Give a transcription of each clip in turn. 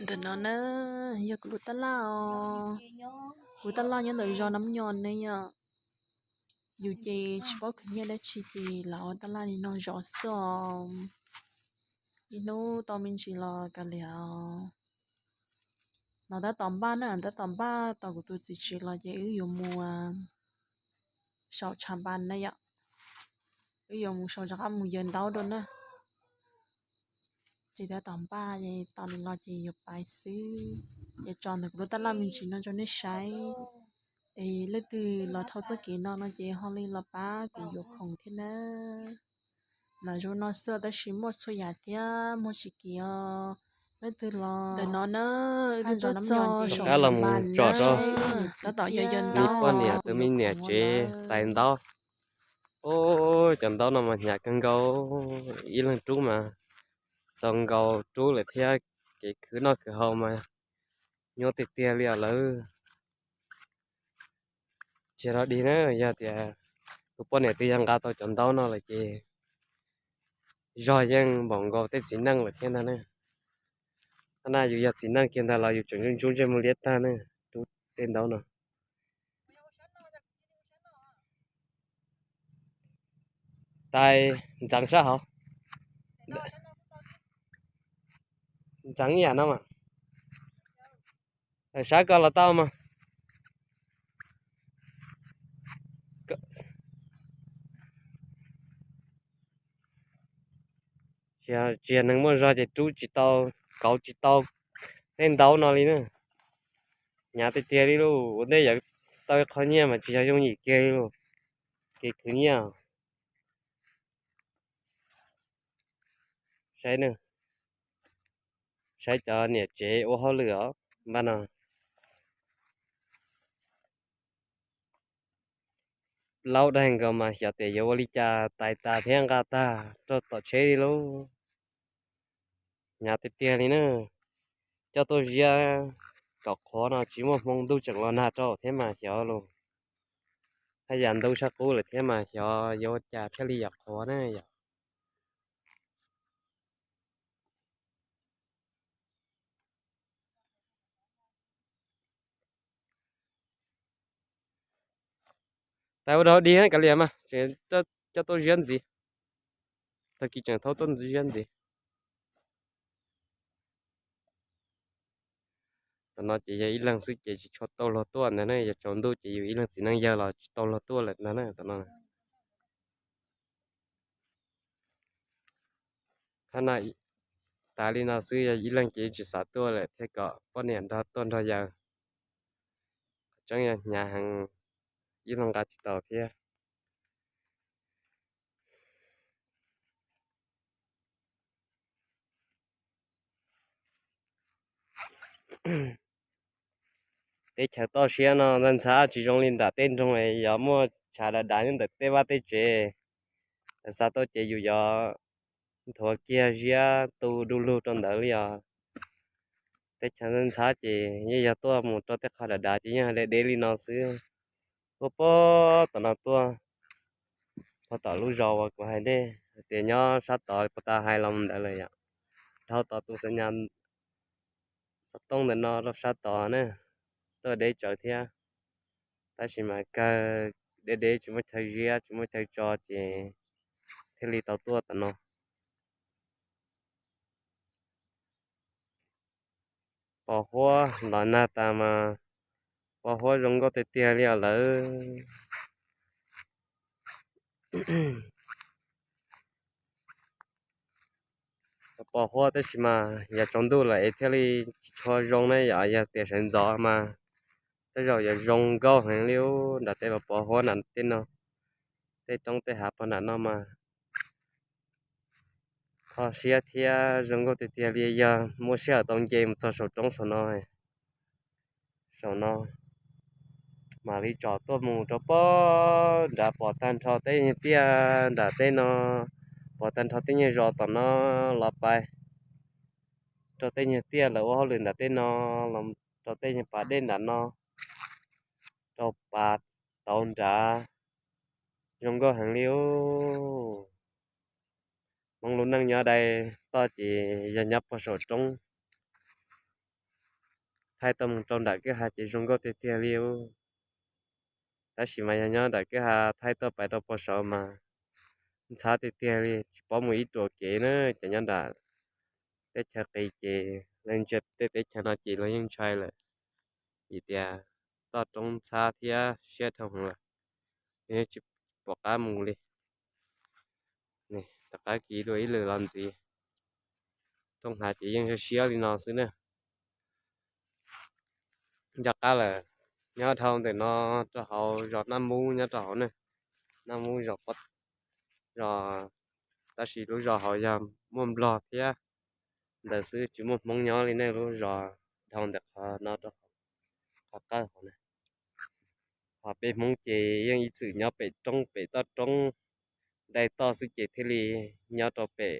Ntawm no na yog kuv lub tab laj os. Kuv tab laj nyob ntawm zos Nab Nyos ne yom. Yus ces tsis paub khwv nyiaj dab tsi ces los ua tab laj li no zov xwb os. Ib hnub tau me ntsis los kav liam. Los tab tom npaj na, tab tom npaj tos kuv tus txiv tsev los ces wb yuav mus saum tshav npas na yom. Wb yuav mus saum rov qab mus yawg ntaub dua na. Ces tab tom npaj es tos nws los ces yuav pais xwb. Ces tso ntawm kuv lub tab laj me ntsis no rau nej saib. Es leej twg los dhau txoj kev no no ces ho li los pab kuv yuav khoom thiab na. Los zoo no xwb tab sis muaj txhua yam thiab muaj tsis kiv os. Leej twg los ntawm no na, wb twb txog saum tshav npas na. Tab tom yawg yawg ntaub, poj niam tus me niam tsev tais ntaub. Ub, cov ntaub no mas hnyav kawg nkaus, ib leeg rub mas txaus nkaus rub lawm thiab, kev khwv noj khwv haus mas nyuaj tiag tiag li os lawm. Tsis yog dig na, yog tias tus poj niam twg yog nqa tau cov ntaub no lawm ces zog yeej npaum nkaus tej txiv neej lawm thiab ntag na. Qhov no yus yog txiv neej kiag ntag los yus tseem ntsub ntsej muag liab tag na, rub tej ntaub no. Tais ntxeev sab hauv. Ntxeev ib yam no mas. Sab koj los tau mas. Tsis yog neeg muaj zog ces rub tsis tau, kauv tsis tau tej ntaub no li na. Hnyav tiag tiag li lauj, ua ntej yuav tau ib qho nyiaj mas tsis yog yooj yim kiag li lauj. Kev khwv nyiaj. Saib, saib cov niam tsev ua hauj lwm os npaj no. Laub daig nkaus mas xyov tias yuav ua li cas tais tas thiab nqa tag rau tom tsheb li lauj. Hnyav tiag tiag li na. Coj tuaj ziab kom qhuav no tsis muaj hmoo ntuj tseem los nag rau thiab mas xyov los. Haj yam ntu sab qub lawm thiab mas xyov yuav ua cas thiaj li yam qhuav na yom. Tais ua rau dig kav liam mas, tseem coj tuaj ziab ntxiv. Tag kis tseem thaub tuaj ziab ntxiv. Tam no ces yog ib leeg xwb ces tsis tshua tau luag tuaj ntag na, yog tsaus ntuj ces yus ib leeg txiv neej yawg los tsis tau luag tuaj lawm ntag na tam no. Qhov no tas li no xwb, yog ib leeg ces tsis xav tuaj lawm thiab kom poj niam nrog tuaj nrog yawg. Tseeb yog hnyav heev, ib leeg nqa tsis tau thiab. Teb chaws toj siab no ntxhab ntxhab tsis zoo li nram tej nroog, yog muaj tshav dav dav nyob ntawm tej vaj tej tsev. Xav tau ces yus yuav nthuav kiag ziab tu du lug rau ntawd li os. Teb chaws ntxhab ntxhab ces yeej yog tuaj mus rau tej qhov dav dav ces yeej deb deb li no xwb. Tuaj puag tom no tuaj, puag tom lub zos uas kuv hais ntej hais tias nyob sab tod puag ta hais los mus ntawd lawm yom. Dhau tom tus xav nyas xov tooj ntawm no rau sab tod na, tuaj deb tsawv thiab. Tab sis mas kawg deb deb tsis muaj chaw ziab tsis muaj chaw tso ces thiaj li tau tuaj tom no. Pos huab los nag tas mas pos huab zoo nkauj tiag tiag li os lawm. Pos huab tab sis mas yog tsaus ntuj lawm es thiaj li tsis tshua zoo ne yom, yog tias sawv ntxov mas tej zaum yuav zoo nkauj heev li nram tej pos huab nram tej no, tej roob tej hav puag nram no mas kho siab thiab zoo nkauj tiag tiag li. Yog muaj sij hawm tau nce mus txog saum roob saum no, saum no mam li tsom tuaj mus rau puag nrad pom tag nrho tej nyuag tiaj nram tej no, pom tag nrho tej nyuag zos tom no los pais rau tej nyuag tiaj lawv ua hauj lwm nram tej no, los rau tej nyuag pas dej nram no, rau pas tauv nrad, zoo nkauj heev li. Hmoob lub neej nyob dai toj ces yog nyob puag saum roob, thaij tuaj mus rau nram kwj ha ces zoo nkauj tiag tiag li. Tab sis mas yog nyob nram kwj ha thaij tuaj pais rau puag saud mas ntxhab tiag tiag li, tsis paub mus ib ruam kev na. Ces nyob nram teb chaws qis ces leej ntsia tej teb chaws no ces los yeej ntshai lawm, vim tias toj roob ntxhab thiab siab dhau heev lawm, yeej tsis pom qab mus li. Rov qab kiv dua ib lwm los ntxiv. Roob hav ces yeej siab siab li no xwb na. Nco qab lawm, nyob dhau ntawm no rau hauv zos Naj Mub nyob rau hauv na. Naj Mub zos, zos, tab sis lub zos hauv yog muaj Nplog thiab ntawd xwb, tsis muaj Hmoob nyob li ne. Lub zos dhau ntawm qhov no rau qhov qawj hauv na. Ho peb Hmoob ces yeej ib txwm nyob pem roob pem toj roob dai toj xwb ces thiaj li nyob rau pem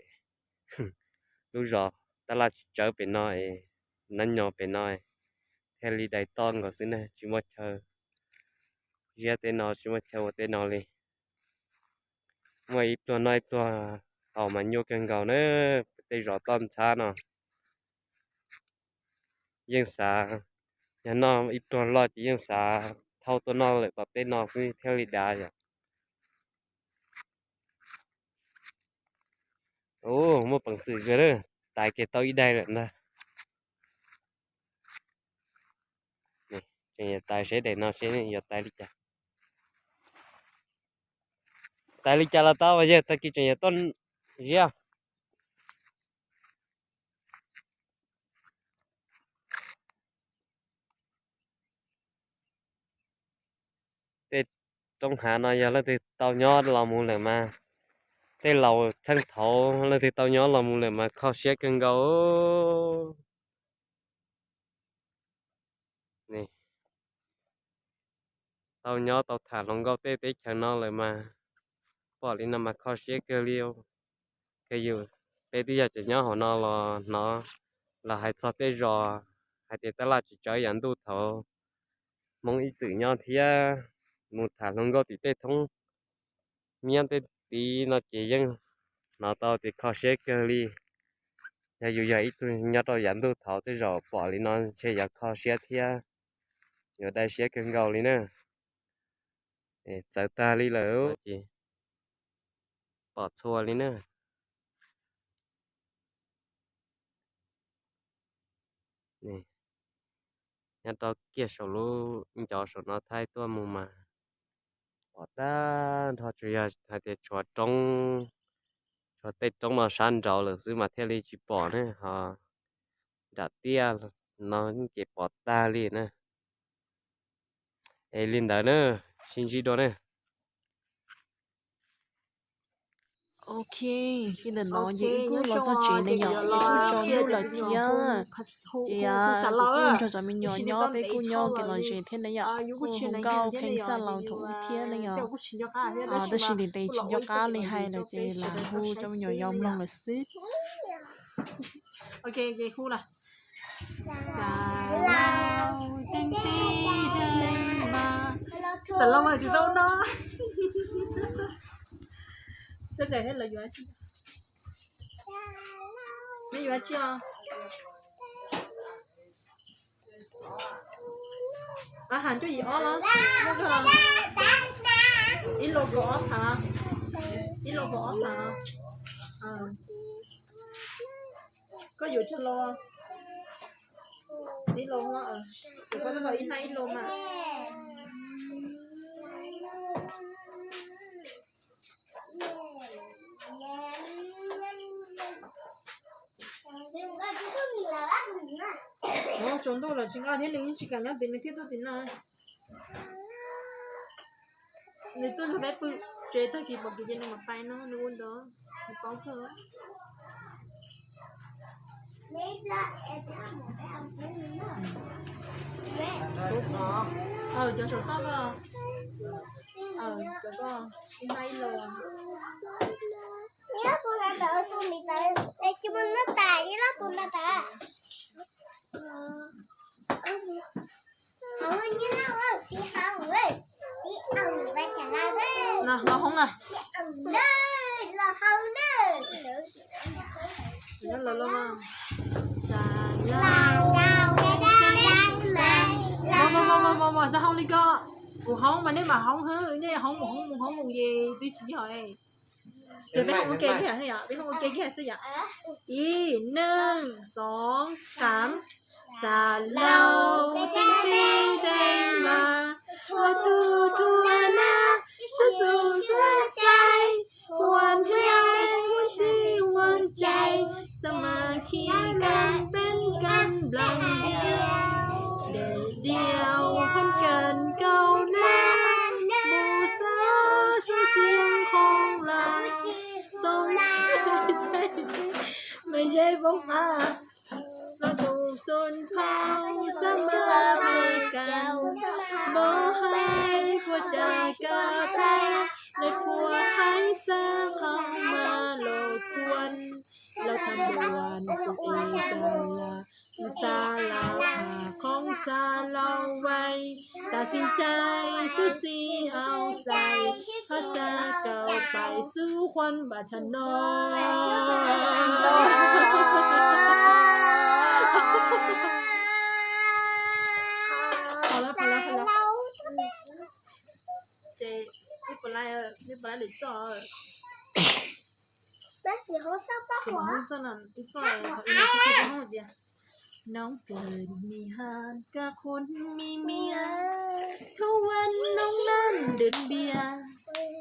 lub zos tab laj tsis tsawb pem no es, nab nyo pem no thiaj li dai toj nkaus xwb na, tsis muaj chaw ziab tej no, tsis muaj chaw ua tej no li. Muaj ib pluag noj ib pluag haus mas nyuaj kawg nkaus na. Tej zos toj ntxhab no yeej xav, yog noj ib pluag loj ces yeej xav thauj tuaj noj lawm tom tej no xwb thiaj li dav yom. Ua muaj peev xwm kawg, tais kiag tau ib daim lawm ntag. Tseem yuav tais seb daim no seb yuav tais li cas. Tais li cas los tau, yawg tag kis tseem yuav tuaj ziab. Tej roob hav no yog leej twg tau nyob los mus lawm mas, tej laus txheej thaud leej twg tau nyob los mus lawm mas kho siab kawg nkaus. Tau nyob tau tham hluas nkauj tej teb chaws no lawm mas pom li no mas kho siab kawg li. Kawg yus, peb twb yog cov nyob hauv no los hnov lawv hais txog tej zos hais tias tab laj tsis tsawb yav ntuj thaud Hmoob ib txwm nyob thiab. Mus tham hluas nkauj tim tej thoob miab tej tid no ces yeej hnov tau tias kho siab kawg li. Yog yus yog ib tug nyob rau yav ntuj thaud tej zaum pom li no ntshe yuav kho siab thiab yuav dai siab kawg nkaus li na. Txawv tag li lawm ces pom txhua li na. Nyob rau kiag saum lub ncov saum no thaij tuaj mus mas pom tag nrho, tsuas yog hais tias tshuav roob, tshuav tej roob no sab nraud lawm xwb mas thiaj li tsis pom ne, ho nram tiaj no ces pom tag li na. Es li ntawd na, sib ntsib dua na. Ok, ces ntawm no ces wb kuj los txog tsev ne yom, wb kuj tsaus ntuj lawm thiab. Ces kuv kuj nrog cov me nyuam nyob, peb kuj nyob kev lom zem thiab ne yom, kuj hu nkauj pheej xaj laus thaum ub thiab ne yom. Tab sis ntev ntev tsis nco qab li hais lawm ces lam hu cov me nyuam yaus mloog lawm xwb. Xav laus mas tsis tau no. Neb yuav tsi os? Has cuaj yim ob los? Ib lo kaum ob phav, ib lo kaum ob phav. Koj yuav tsawg lo? Ib lo, koj ib nab ib lo mas. Tsaus ntuj lawm tsis nqa thiab, nws yeej tsis kam nyob tim, nws thiaj tuaj tim no. Nws tuaj nrog peb pw tsev tag kis pom kev ces nws mam pais no, nws ua ntawd, nws paub kawg. Cov saum toj ko, cov ko, ib nab ib lo. Los hoob na. Los hoob na. Xav los, xav los. Mus hoob mas nej mam hoob hwb, nej hoob mus hoob mus hoob mus es twb tsis yog. Ces peb hoob ua ke kiag, peb hoob ua ke kiag xwb yom. Ib, neej, xoov, xaam. Xav lauj teeb teb deev mas, txhua tus txhua nab, xub xus xub cai, huam hlai huam txij huam cai, xab mas khi kam peeb kam nplam diav, diav diav hab kam kaum nab, mus xab xoob xiab qhoo lais, xoob xwb xwb, mas yej poob qab. Los tus xun phau xab mas peb kam, npau hais puas cai kab dai, lawv puas qhaib xab qhov mas los kuan, los tham luam xu es kam las, xab las phaj qhoob xab lauj vais, tas xis cai xub xis au xais, phab xab kaum pais xub khuam npam tshav no. Ces nej puas laib lwm txoj? Ib txoj, noob kawg mi has kab qhuas mi mias, thoob vas noob nab dwm npias,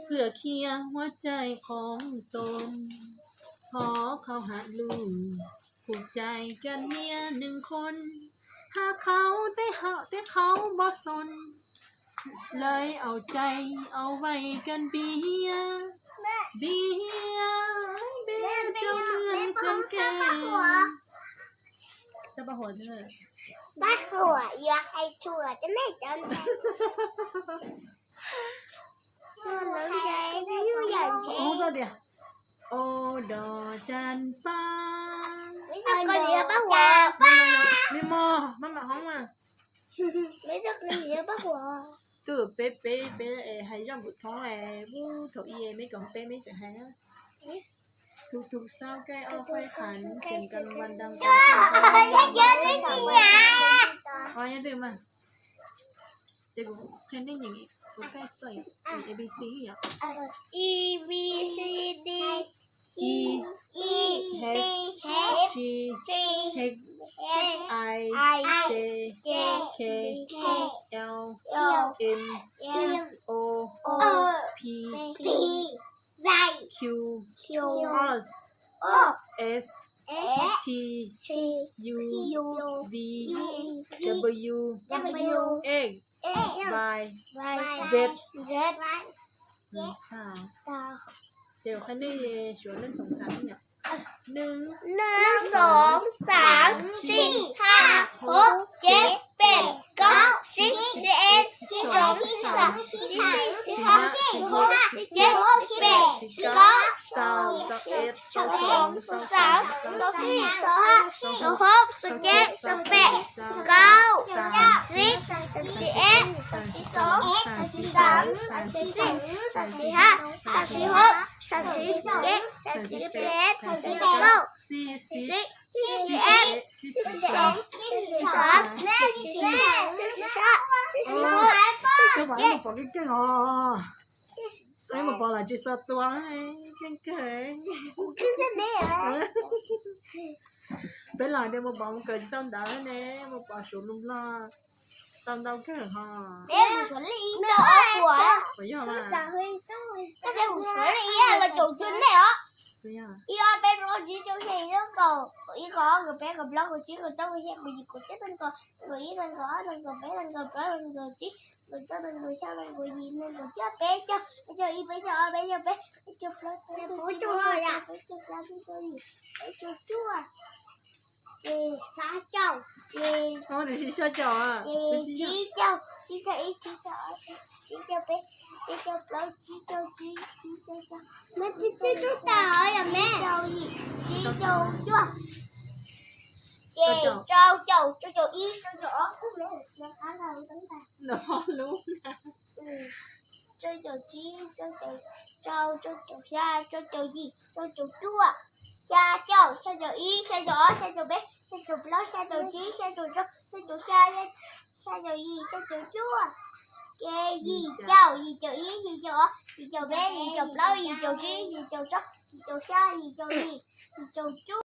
kws khiav huab cai qhov toom, thov khau has lug, hu cai kab niab neeg qhoos, hab khau teb haum teb qhau npoj xoos, lawv au cai au vais kab npias, npias npias rau nws kab ke. Paj Huam yuav hais txhua cov nej cov ntxhais. Ua dog cas paj, me mog, maj mam hoob mas. Twb peb peb peb hais zaj npum thoob, pub thaum ub meb kaum peb meb tseem hais. Tus tus sau kai o phai qhan xiam kas vas das kas, o nyob twg mas. Ces kuv qhia nej nyeem, kuv kaij xaim A B C yom. A B C D E F G H I J K L M N O P Q R S T U V W X Y Z. Ces qhia nej suav neej xoom xaam. Neej xoom xaam xij haj hov ceg pem kaub sib sib ev sib xoom sib xaam sib xij sib haj sib hov sib ceg sib pem sib kaub xaus xaus ev xaus xoom xaus xaam xaus xij xaus haj xaus hov xaus ceg xaus pem kaub xaus sib xaus sib ev xaus sib xoom xaus sib xaam xaus sib xij xaus sib haj xaus sib hov xaus sib ceg xaus sib pem xaus sib kaub xib xib ev xib xoom xib xaam xib xij xaus haj xaus sib hov xaus ceg. Mus pom los tsis xav tua, keej kawg. Peb los tias mus pom mus kawm tsis tau ntawv ne, mus pom suav lus Nplog tau ntau kawg ho. Peb mus suav lej ib ntau ob puas. Puas yog mas? Tab sis mus suav lej ib los caum cuag nej os. Ib ob peb plaub tsib rau xya yim kaum ib kaum ob kaum peb kaum plaub kaum tsib kaum rau kaum xya kaum yim kaum cuaj kaum kaum ib kaum kaum ob kaum peb kaum plaub kaum tsib kaum rau kaum xya kaum yim kaum cuaj peb caug peb caug ib peb caug ob peb caug peb peb caug plaub peb caug peb caug cuaj ces xya caum ces tsib caug tsib caug ib tsib caug ob tsib caug peb peb caug plaub tsib caug tsib tsib caug xya tsib caug yim tsib caug cuaj ces rau caum rau caum ib rau caum ob rau caum tsib rau caum xya rau caum yim rau caum cuaj xya caum xya caum ib xya caum ob xya caum peb xya caum plaub xya caum tsib xya caum rau xya caum xya xya caum yim xya caum cuaj Ces yim caum, yim caum ib, yim caum ob, yim caum peb, yim caum plaub, yim caum tsib, yim caum rau, yim caum xya, yim caum yim, yim caum cuaj.